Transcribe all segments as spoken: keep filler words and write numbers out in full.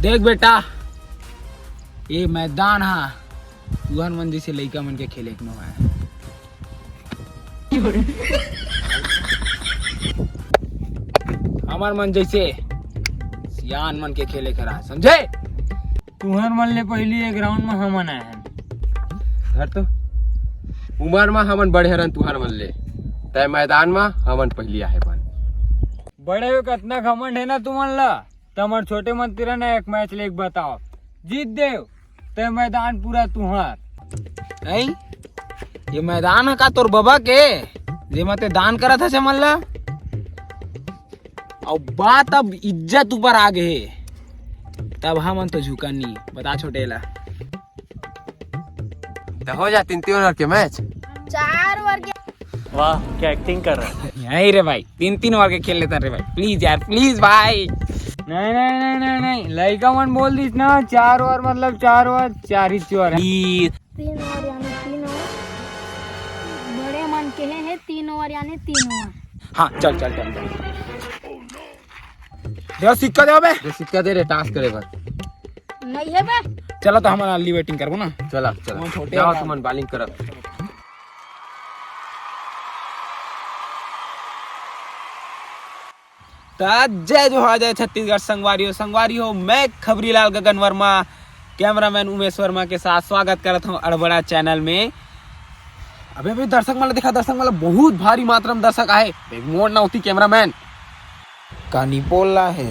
देख बेटा, ये मैदान हा तुहर मन जैसे लइका मन के खेले के नोहय। हमर मन जैसे सियान मन के खेले के रहा, समझे? तुहर मन ले पहिली ये ग्राउंड म हमन आए हन। घर तो उमर म हमन बड़े हरन तुहर मन ले, तय मैदान म हमन पहिली आए हन। बड़े हो, कतना घमंड हे ना तुमन ला, त हमर छोटे मन तीर ना एक मैच लेके बताओ, जीत देव ते मैदान पूरा तुहार। नहीं, ये मैदान ह का तोर बबा के, जेमा ते दान करत हस हमन ला? अउ बात अब इज्जत ऊपर आ गे हे, तब हमन तो झुकन नी। बता छोटे ला। तो हो जा तीन तीन ओवर के मैच। चार ओवर के। वाह, क्या एक्टिंग कर रहा है। नहीं रे भाई, तीन तीन ओवर के खेल लेता रे भाई, प्लीज यार, प्लीज भाई। नहीं, नहीं, नहीं, नहीं, नहीं, लइका मन बोल दिस ना, चार ओवर मतलब चार ओवर, चार ही ओवर है। प्लीज। तीन ओवर यानी तीन ओवर। बड़े मन के हे, हे तीन ओवर यानी तीन ओवर। हाँ, चल, चल, चल, चल। दे सिक्का दे बे। दे सिक्का दे रे, टास करे बर। नहीं है बे। चला तो हमन अल्ली बैटिंग करबो ना। चला, चला। वो छोटे जाओ वाला। तुमन बॉलिंग करब। त जय जोहार, जय छत्तीसगढ़ संगवारी हो, संगवारी हो, मैं खबरीलाल गगन वर्मा, कैमरामैन उमेश वर्मा के साथ स्वागत करत हूँ अड़बड़ा चैनल में। अबे, अबे, दर्शक मन ला देखा, दर्शक मन ला बहुत भारी मात्रा में दर्शक आए। देख, मोड़ ना होती कैमरामैन। कानी पोला है।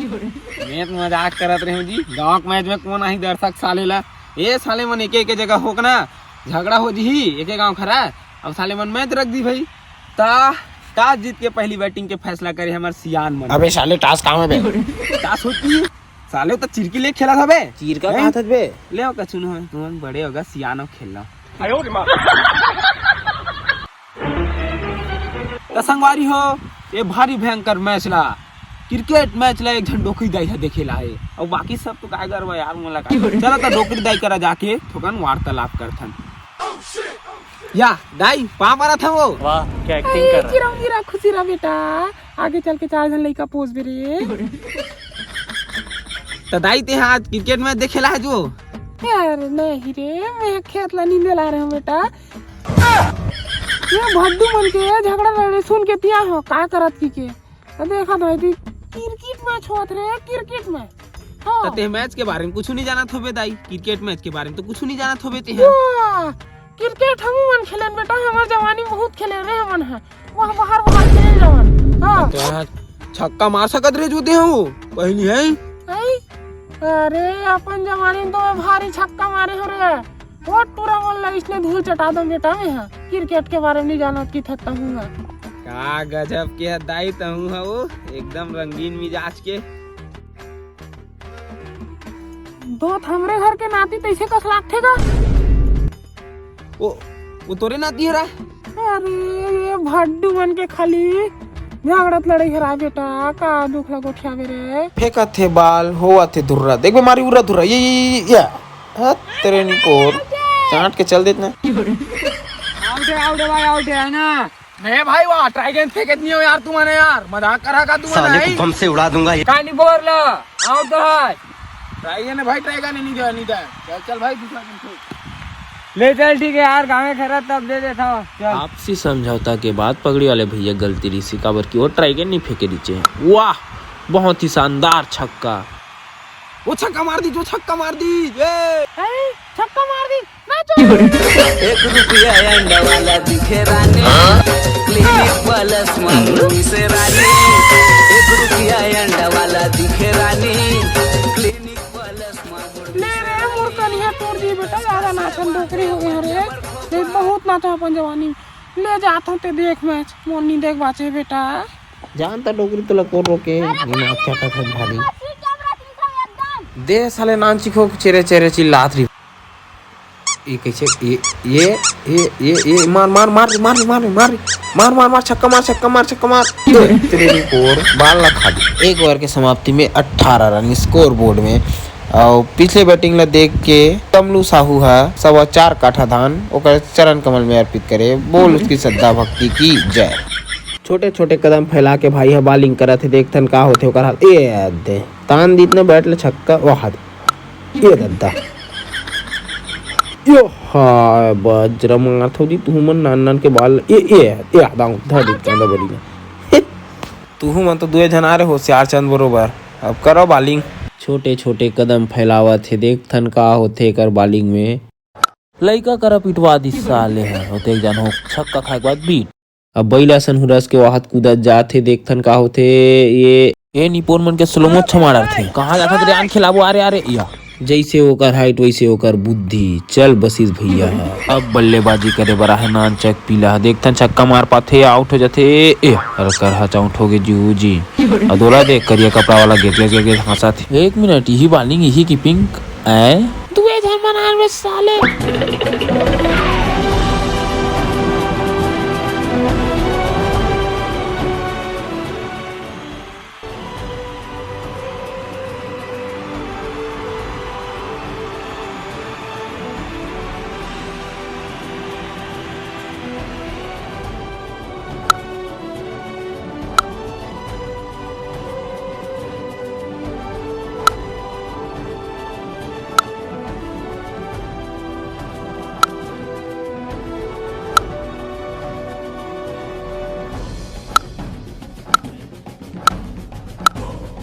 मैं तो मजाक करत रहे हूँ जी। गाँव के मैच में कौन आही दर्शक साले ला? ए साले मन एक एक जगह होक ना, झगड़ा हो जी एक एक गाँव खरा। अब साले मन मैच रख दी भाई। ता टॉस जीत के पहली बैटिंग के फैसला करे हमर सियान मन। अबे साले, टॉस कहाँ में बे? टॉस होती है। साले तो चिरकी ले खेला था बे। चिरका हैं? कहाँ था बे? ले कछु न हो, तुमन बड़े होगा, सियान हो, खेलना। त संगवारी हो, ये भारी भयंकर मैच ला, क्रिकेट मैच ला एक झन डोकरी दाई ह देखे ला हे, अउ बाकी सब तो काय करवा यार, मोला काय। चला त डोकरी दाई करा जाके थोकन वार्तालाप करथन। या दाई, पा मारा था वो। वाह, क्या एक्टिंग कर रहा है। चिरम गिरा खुशी रहा बेटा, आगे चल के चार झन लइका पोसबे रे। त दाई, ते आज क्रिकेट मैच देखे ला हे जो? यार नहीं रे, मैं खेत ला नींदे ला रहे हूँ बेटा। ये भड्डू मन के झगड़ा लड़े सुन के तिया हो, का करत की के? त देखा भाई दी, क्रिकेट मैच होत रे, क्रिकेट मैच। हाँ। त ते मैच के बारे में कुछ नहीं जानत होबे दाई, क्रिकेट मैच के बारे में तो कुछ नहीं जानत होबे ते हैं। वाह, क्रिकेट हमू मन खेलेन बेटा, हमर जवानी में बहुत खेले रे हमन ह। वाह, बाहर बाहर खेले जवान। हाँ। त छक्का मार सकत रे जो ते हो, पहली है। हैं? अरे, अपन जवानी में तो मैं भारी छक्का मारे हो रे। वो टूरा मन ला इसने धूल चटा दो बेटा, मैं हाँ क्रिकेट के बारे में नहीं जानत की थत्ता हूँ मैं। का गजब के ह दाई तहूँ ह वो, एकदम रंगीन मिजाज के। दो हमरे घर के नाती तैसे कस लागथे गा। वो, वो तोरे नाती हरा? अरे, ये भड्डू मन के खाली झगड़त लड़ाई हरा बेटा, का दुख ला गोठियावे रे। फेंकत हे बाल, होवत हे धुर्रा। देख बे मारी उर्रा धुर्रा, ये, ये, ये, ये। हत तेरे निकोर, चाट के चल देत ना। आउट है, आउट है भाई, आउट है, है ना? नहीं भाई, वाह, ट्राई गेंद फेंकत नहीं हो यार, तुमने यार, मजाक करा का तुमने, साले को नहीं? बम से उड़ा दूंगा ये। कानी बोर ला, आउट तो है। ट्राई गेंद है भाई, ट्राई गेंद नहीं दे, नहीं दे। चल, चल भाई, दूसरा गेंद फेंक। ले चल, ठीक है यार, गाँव में खेला तब दे देता हूँ, चल। आपसी समझौता के बाद पगड़ी वाले भैया गलती रही, काबर कि वो ट्राई गेंद नहीं फेंके नीचे। वाह, बहुत ही शानदार छक्का। वो छक्का मार दी, जो छक्का मार दी, ये। अरे, छक्का मार दी, नाचो। एक रुपया अंडा वाला दिखे रानी, क्लिनिक प्लस मांगू से रानी। एक रुपया अंडा वाला दिखे रानी, क्लिनिक प्लस मांगू। ले रे, मोर कनिहा तोड़ दी बेटा, ज्यादा नाचन डोकरी हो गया रे। देख, बहुत नाचा अपन जवानी। ले जात हूँ ते देख मैच, मोर नी देख बाचे बेटा। जान त डोकरी तोला कोन रोके, दिमाग चाटत हस भारी। दे साले नान चिखो चेरे चेरे चिल्लात रही। ये कैसे, ये, ये, ये, ये, ये, मार, मार, मार, मार, मार, मार, मार, मार, मार, छक्का मार, छक्का मार, छक्का मार। ये तेरे को और बाल ना खा दे। एक ओवर के समाप्ति में अठारह रन स्कोर बोर्ड में। और पिछले बैटिंग ला देख के कमलू साहू हा सवा चार काठा धान ओकर चरण कमल में अर्पित करे। बोल उसकी श्रद्धा भक्ति की जय। छोटे छोटे कदम फैला के भाई ह बॉलिंग करत हे, देखथन का होथे ओकर हाल। ए दे। तान दीत ना बैट ले छक्का, वाह दे। ये दद्दा। यो, हाय, बजरा मारथव जी, तुहू मन नान नान के बाल। ये, ये, ये, दाऊ, धर दीत कांदा बरी में। तुहू मन तो दुए झन आ रे होशियार चंद बरोबर। अब करो bowling। छोटे-छोटे कदम फैलावत हे, देखथन का होथे एकर bowling में। लइका करा पिटवा दिस साले ह, ओतेक जान हो छक्का खाए के बाद बीट। अब बइला असन हुरस के वाहत कूदत जात हे, देखथन का होथे ये। ए निपोर मन के slow motion मारत हे। कहाँ जाथस रे, आन खिलाबो, अरे, अरे, या। जइसे ओकर height, वइसे ओकर बुद्धि। चल बसिस भइया ह। अब बल्लेबाजी करे बर आहे नानचक पीला ह। देखथन छक्का मार पाथे, out हो जाथे। ए, अरे करहच out हो गे जू जी। अब दोला देख करिया कपड़ा वाला गे, गे, गे, गे, हंसत हे। एक मिनट, इही bowling, इही keeping, ऐ? दुए झन मन आन बे साले।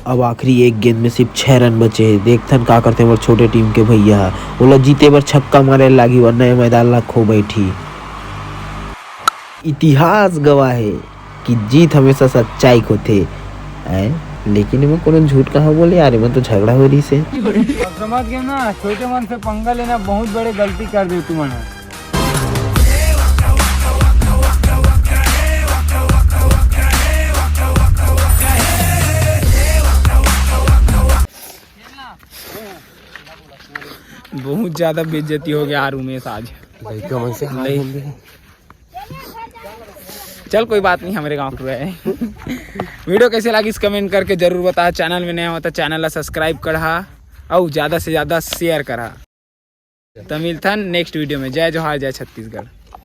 अब आखिरी एक गेंद में सिर्फ छह run बचे हे। देखथन का करथे हमर छोटे team के भइया ह। ओला जीते बर छक्का मारे लागही, वरना ये मैदान ला खो बैठही। इतिहास गवाह हे कि जीत हमेशा सच्चाई के होथे। ऐ, लेकिन एमा कोनो झूठ कहाँ बोले यार, एमा तो झगड़ा हो रहिस हे। अब समझ गए ना, छोटे मन से पंगा लेना बहुत बड़े गलती कर दे तुमन ह। बहुत ज्यादा बेइज्जती हो गया यार उमेश आज। लइका मन से हाय बोल दे। चल कोई बात नहीं, हमरे गांव के है। Video कैसे लागिस comment करके जरूर बता। Channel में नया हो त channel ला subscribe करहा अउ ज्यादा से ज्यादा share करहा। त मिलथन next video में। जय जोहार, जय छत्तीसगढ़।